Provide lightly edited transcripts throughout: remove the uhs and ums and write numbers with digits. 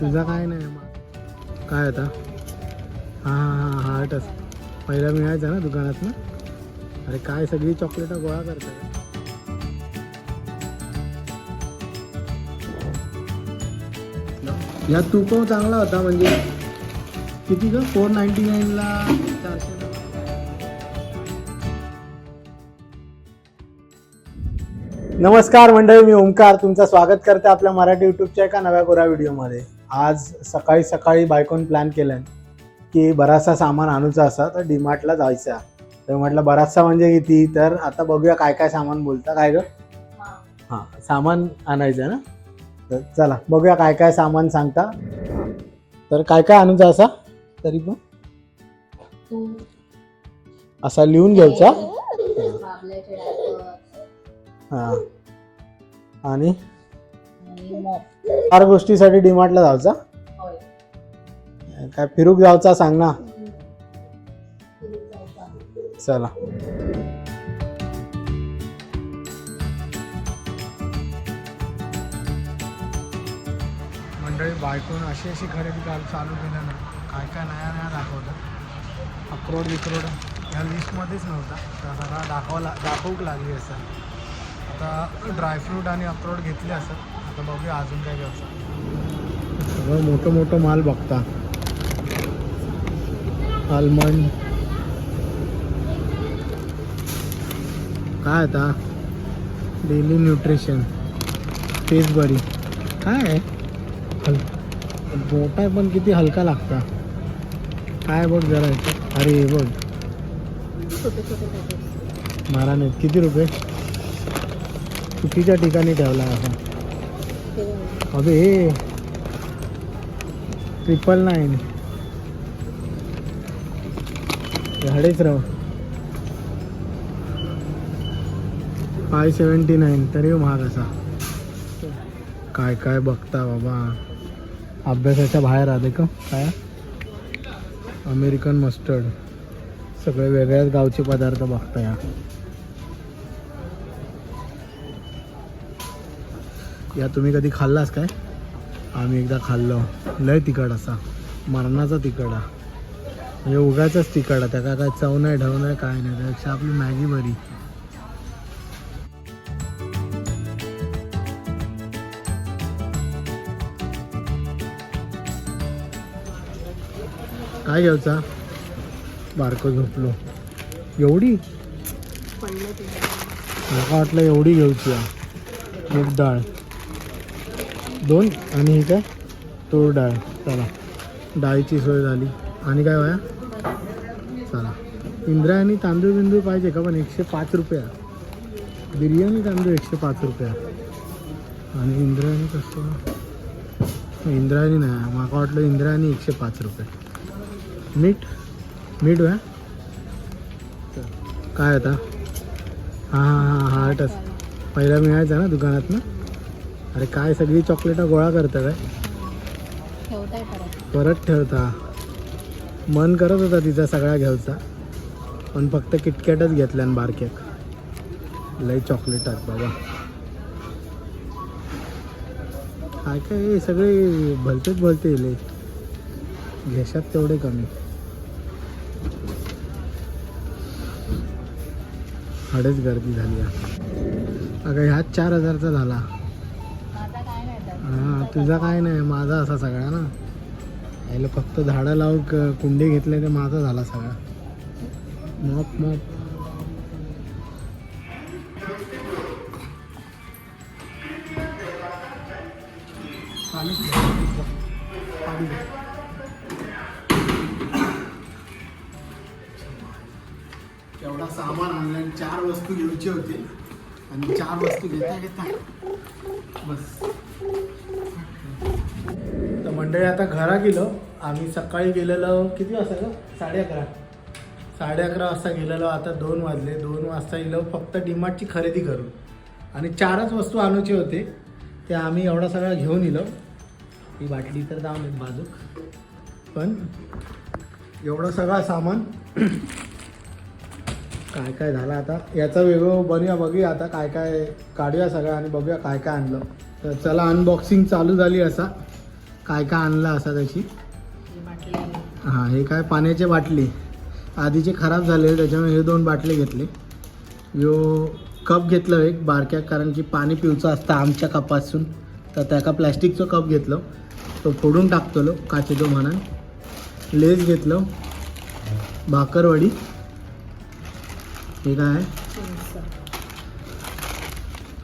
तुझा काय नाही. काय आता? हां हां हां, हार्टच पहिला मिळायचा ना दुकानात ना. अरे काय सगळी चॉकलेटं गोळा करतात. या तूप चांगला होता, म्हणजे किती ग? 499ला 400. नमस्कार मंडळी, मी ओंकार तुमचं स्वागत करते आपल्या मराठी यूट्यूबच्या एका नव्या कोऱ्या व्हिडिओमध्ये. आज सकाळी सकाळी बायकोन प्लॅन केलं की बराचसा सामान आणूचा असा तर डीमार्टला जायचा. तर म्हटलं बराचसा म्हणजे किती, तर आता बघूया काय काय सामान बोलता काय ग. हां, सामान आणायचं ना, तर चला बघूया काय काय सामान सांगता. तर काय काय आणूचा असा तरी पण असा लिहून घ्यायचा. हां, आणि चार गोष्टीसाठी डीमार्टला जायचा काय फिरूक जायचा सांग ना. चला मंडळी, बायकोन अशी अशी खरेदी काल चालू केलं ना, काय काय नया नया दाखवलं. अक्रोड बिक्रोड ह्या लिस्टमध्येच नव्हता, तर सगळा दाखवला दाखवूक लागली असं. आता ड्रायफ्रूट आणि अक्रोड घेतले असत, आता बघूया अजून काय घ्यायचं. सगळं मोठं मोठं माल बघता. आल्मंड काय आता, डेली न्यूट्रिशन बरी काय आहे? हल मोठा आहे पण किती हलका लागता. काय बघ जरा इथं. अरे हे बघ मारा नाही किती रुपये, चुकीच्या ठिकाणी ठेवला असा. अबे हे 999, झाडेच राव. 579 तरी महाग असा. काय काय बघता बाबा, अभ्यासाच्या बाहेर आले का काय. अमेरिकन मस्टर्ड, सगळे वेगळ्याच गावचे पदार्थ बघता या. या तुम्ही कधी खाल्लास काय? आम्ही एकदा खाल्लो, लय तिखट असा, मरणाचा तिखट हा. म्हणजे उगाचच तिखट आहे, त्याका काय चव नाही ढव नाही काय नाही. त्यापेक्षा आपली मॅगी बरी. काय घ्यायचा? बारको झोपलो. एवढी मला वाटलं एवढी घेऊची आहे. मूग डाळ दोन आणि ही काय तूर डाळ. चला डाळीची सोय झाली. आणि काय वया? चला इंद्रायणी तांदूळ बिंदूळ पाहिजे का? पण 105 रुपया बिर्याणी तांदूळ, 105 रुपया. आणि इंद्रायणी कसं? इंद्रायणी नाही, माका वाटलं इंद्रायणी 105 रुपये. मीठ मीठ वया काय आता? हां हां हां, हार्टच पहिला मिळायचा ना दुकानात ना. अरे काय सगळी चॉकलेटं गोळा करता काय? परत ठेवता. मन करत होता तिचा सगळा घ्यायचा, पण फक्त किटकॅटच घेतल्या आणि बारक्याक. लय चॉकलेट आहेत बाबा. काय काय हे सगळे भलतेच भलते येले, घेशात तेवढे कमी. अडीच गर्दी झाली आहे. अगं ह्यात 4000चा झाला. हां तुझा काय नाही, माझा असा सगळा ना. यायला फक्त झाडं लावून कुंडी घेतले ते माझा झाला सगळा. मॉप मॉप पाणी पाणी. एवढा सामान आणलं आणि चार वस्तू घ्यायची होती आणि चार वस्तू घेता घेता बस. तर मंडळी आता घरा गेलो आम्ही. सकाळी गेलेलो किती वाजता ग? 11:30, 11:30 वाजता गेलेलो. आता 2 वाजले. 2 वाजता गेलो फक्त डीमार्टची खरेदी करून आणि चारच वस्तू आणूचे होते ते आम्ही एवढा सगळा घेऊन इलो. ही बाटली तर जाऊन बाजूक, पण एवढं सगळं सामान काय काय झालं आता याचा वेगळं बनवूया. बघूया आता काय काय काढूया सगळं आणि बघूया काय काय आणलं. तर चला अनबॉक्सिंग चालू झाली असा. काय काय आणलं असा त्याची. हां, हे काय पाण्याचे बाटली, आधीचे खराब झाले त्याच्यामुळे हे दोन बाटले घेतले. यो कप घेतलं एक बारक्या, कारण की पाणी पिवचं असतं आमच्या कपासून, तर त्याका प्लॅस्टिकचं कप घेतलं, तो फोडून टाकतलो काचेचो म्हणान. लेस घेतलं, भाकरवडी, हे काय आहे?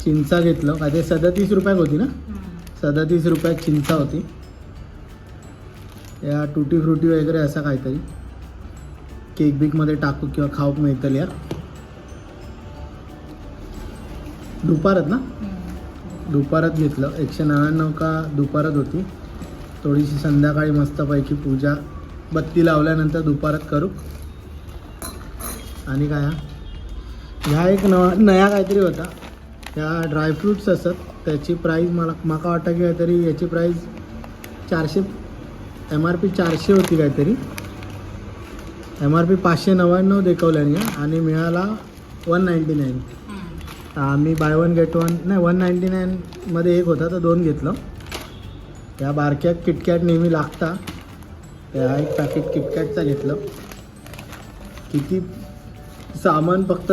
चिंचा घेतलं. काय ते 37 रुपयात होती ना? 37 रुपयात चिंचा होती. या टुटी फ्रुटी वगैरे असा काहीतरी केक बिकमध्ये टाकू किंवा खाऊक मिळतील. या दुपारात ना, दुपारात घेतलं 199 का दुपारात होती. थोडीशी संध्याकाळी मस्तपैकी पूजा बत्ती लावल्यानंतर दुपारात करू. आणि काय हा? ह्या एक नवा नया काहीतरी होता. ह्या ड्रायफ्रुट्स असत, त्याची प्राईस मला माका वाटतं की काहीतरी याची प्राईस 400, MRP 400 होती काहीतरी. MRP 599 देखवल्याने आणि मिळाला 199. तर आम्ही बाय वन गेट वन नाही, 199मध्ये एक होता तर दोन घेतलं. या बारक्या किटकॅट नेहमी लागता, त्या एक पॅकेट किटकॅटचा घेतलं. किती सामान, फक्त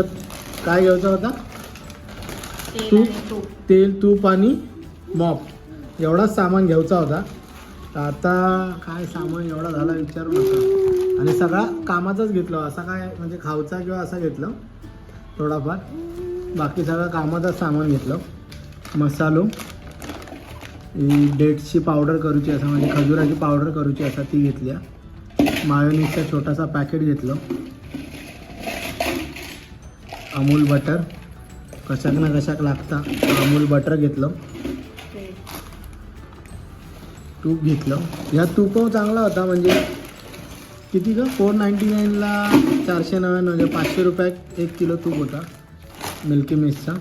काय घ्यायचा होता? तूप, तेल, तूप आणि मॉप एवढाच सामान घ्यायचा होता. तर आता काय सामान एवढा झाला विचारू नका. आणि सगळा कामाचाच घेतलं, असा काय म्हणजे खावचा किंवा असा घेतलं थोडाफार, बाकी सगळं कामाचाच सामान घेतलं. मसालो, ही डेट्सची पावडर करूची असा, म्हणजे खजुराची पावडर करूची असा ती घेतली. मायोनीजचा छोटासा पॅकेट घेतलं. अमूल बटर कशाक ना कशाक लागता, अमूल बटर घेतलं. तूप घेतलं. ह्या तूप चांगला होता, म्हणजे किती ग, 499ला, 499 म्हणजे 500 रुपयात 1 किलो तूप होता मिल्की मिस्टचा.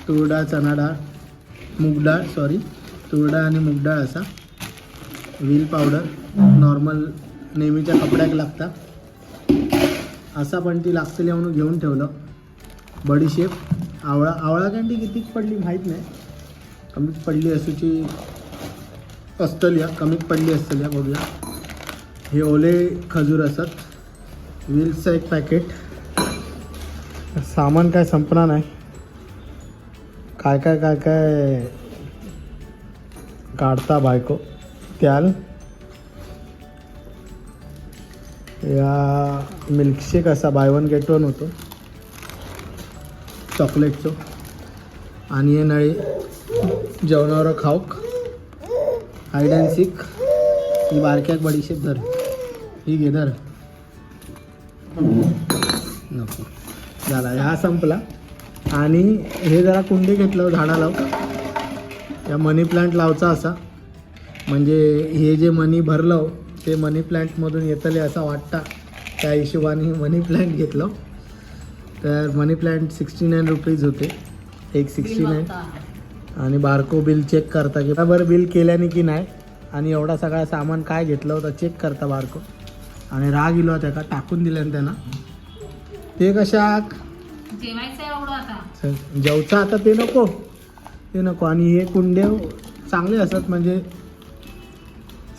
तूर डाळ, चणा डाळ, मूग डाळ, सॉरी, तूर डाळ आणि मूग डाळ असा. व्हील पावडर नॉर्मल नेहमीच्या कपड्याक लागता असा, पण ती लागतली म्हणून घेऊन ठेवलं. बडीशेप, आवळा, आवळा कँडी किती पडली माहीत नाही, कमीच पडली असूची असतली, कमीच पडली असतली, बघूया. हे ओले खजूर असत. व्हील्सचं एक पॅकेट. सामान काय संपणार नाही. काय काय काय काय काढता बायको. त्याल या मिल्कशेक असा बाय वन गेट वन होतो चॉकलेटचो. आणि हे नळी जेवणावर खाऊक. हाईड अँड सिक, ही बारक्याक बडीशेप धर, ही घे धर, नको झाला ह्या संपला. आणि हे जरा कुंडी घेतलं झाडा लाव, या मनी प्लांट लावचा असा, म्हणजे हे जे मनी भरलं ते मनी प्लांटमधून येतले असं वाटता, त्या हिशोबाने मनी प्लांट घेतलं. तर मनी प्लांट 69 रुपीज होते एक, 69. आणि बारको बिल चेक करता की बरं बिल केल्याने की नाही, आणि एवढा सगळा सामान काय घेतलं होतं चेक करता बारको. आणि राग इलो त्याका टाकून दिलं त्यांना ते कशाक. जेवायचं एवढं आता. जेवचा आता, ते नको ते नको. आणि हे कुंडे चांगले असतात, म्हणजे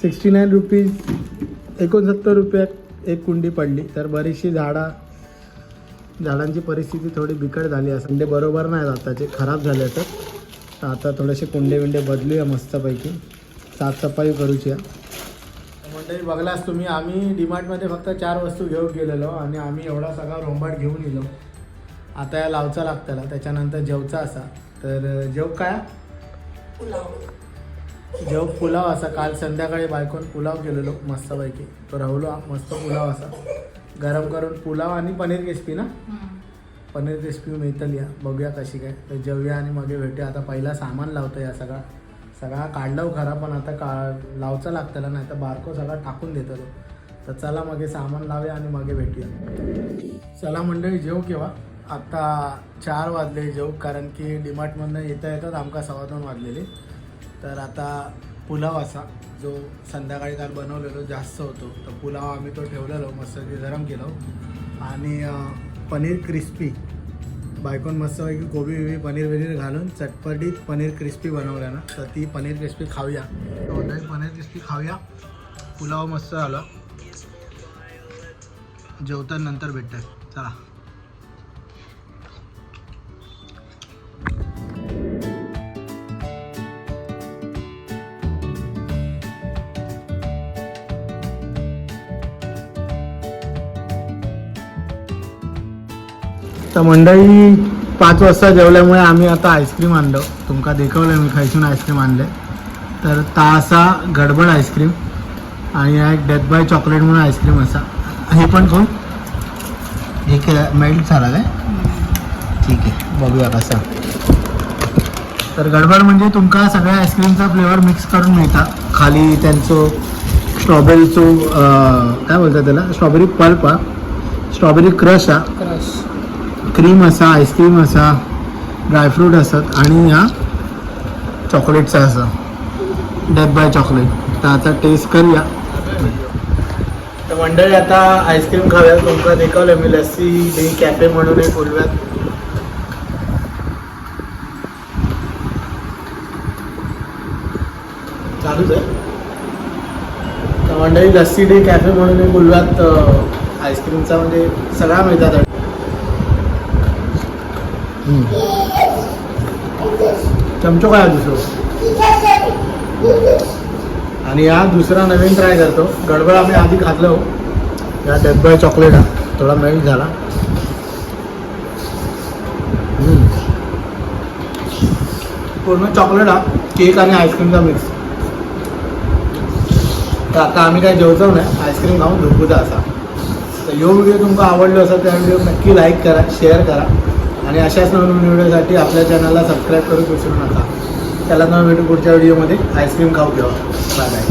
69 रुपीज, 69 रुपयात एक कुंडी पडली. तर बरीचशी झाडांची परिस्थिती थोडी बिकट झाली असं, कुंडे बरोबर नाही आताचे, खराब झाले असत. तर आता थोडेसे कुंडे बिंडे बदलूया, मस्तपैकी साफसफाई करूची. मंडळी बघलास तुम्ही, आम्ही डीमार्टमध्ये फक्त 4 वस्तू घेऊन गेलेलो आणि आम्ही एवढा सगळा रोंबाट घेऊन येलो. आता या लावचा लागताला, त्याच्यानंतर जेवचा असा. तर जेव काय? जेव पुलाव असा. काल संध्याकाळी बायकोन पुलाव केलेलो मस्तपैकी, तो राहुलो मस्त पुलाव असा गरम करून. पुलाव आणि पनीर क्रिस्पी ना, पनीर क्रिस्पी मिळतली या, बघूया कशी काय. तर जेवूया आणि मग भेटूया. आता पहिला सामान लावतो, या सगळा सगळा काढलं खरा, पण आता का लावचा लागताला, नाही तर बारको सगळा टाकून देतो तो. तर चला मग सामान लावूया आणि मग भेटूया. चला मंडळी जेव केव्हा, आता 4 वाजले जेव, कारण की डीमार्टमधनं येता येतात आमका 2:15 वाजलेले. तर आता पुलाव असा जो संध्याकाळी काल बनवलेलो जास्त होतो, तर पुलाव आम्ही तो ठेवलेलो मस्त गरम केलो. आणि पनीर क्रिस्पी बायकोन मस्तपैकी कोबी बिबी पनीर बिनीर घालून चटपटीत पनीर क्रिस्पी बनवलं ना, तर ती पनीर क्रिस्पी खाऊया. तर मंडळी, पनीर क्रिस्पी खाऊया. पुलाव मस्त झाला. जेवता नंतर भेटतंय. चला. तर मंडळी, 5 वाजता जेवल्यामुळे आम्ही आता आईस्क्रीम आणलं. तुमका देखवलं मी खयसून आईस्क्रीम आणले. तर तासा गडबड आईस्क्रीम आणि हा एक डेथ बाय चॉकलेट म्हणून आईस्क्रीम असा. हे पण खाऊ. हे केलं मेल्ट झाला काय? ठीक आहे, बघूया कसा. तर गडबड म्हणजे तुमका सगळ्या आईस्क्रीमचा फ्लेवर मिक्स करून मिळता. खाली त्यांचं स्ट्रॉबेरीचो, काय बोलतात त्याला, स्ट्रॉबेरी पल्प हा, स्ट्रॉबेरी क्रश हा, क्रश. क्रीम असा, आईस्क्रीम असा, ड्रायफ्रूट असत आणि ह्या चॉकलेटचा असा डेथ बाय चॉकलेट. तर आता टेस्ट करूया. तर मंडळी, आता आईस्क्रीम खाऊया. तुमका देखवलं मी लस्सी डे कॅफे म्हणून एक उलव्यात. चालूच आहे. तर मंडळी, लस्सी डे कॅफे म्हणून एक उलव्यात आईस्क्रीमचा म्हणजे सगळा मिळतात. चमचो काय दुसरं आणि हा दुसरा नवीन ट्राय करतो. गडबड आम्ही आधी खाल्लो. या डेथ बाय चॉकलेट हा थोडा मेल्ट झाला. पूर्ण चॉकलेट हा, केक आणि आईस्क्रीमचा मिक्स. तर आता आम्ही काय जेवतो नाही, आईस्क्रीम खाऊन झोपूचा असा. तर ह्यो व्हिडिओ तुमका आवडलो असेल त्या व्हिडिओ नक्की लाईक करा, शेअर करा आणि अशाच नवीन व्हिडिओसाठी आपल्या चॅनलला सबस्क्राईब करू विसरू नका. त्याला नवीन भेटू पुढच्या व्हिडिओमध्ये. आईस्क्रीम खाऊ घेवा. Bye bye.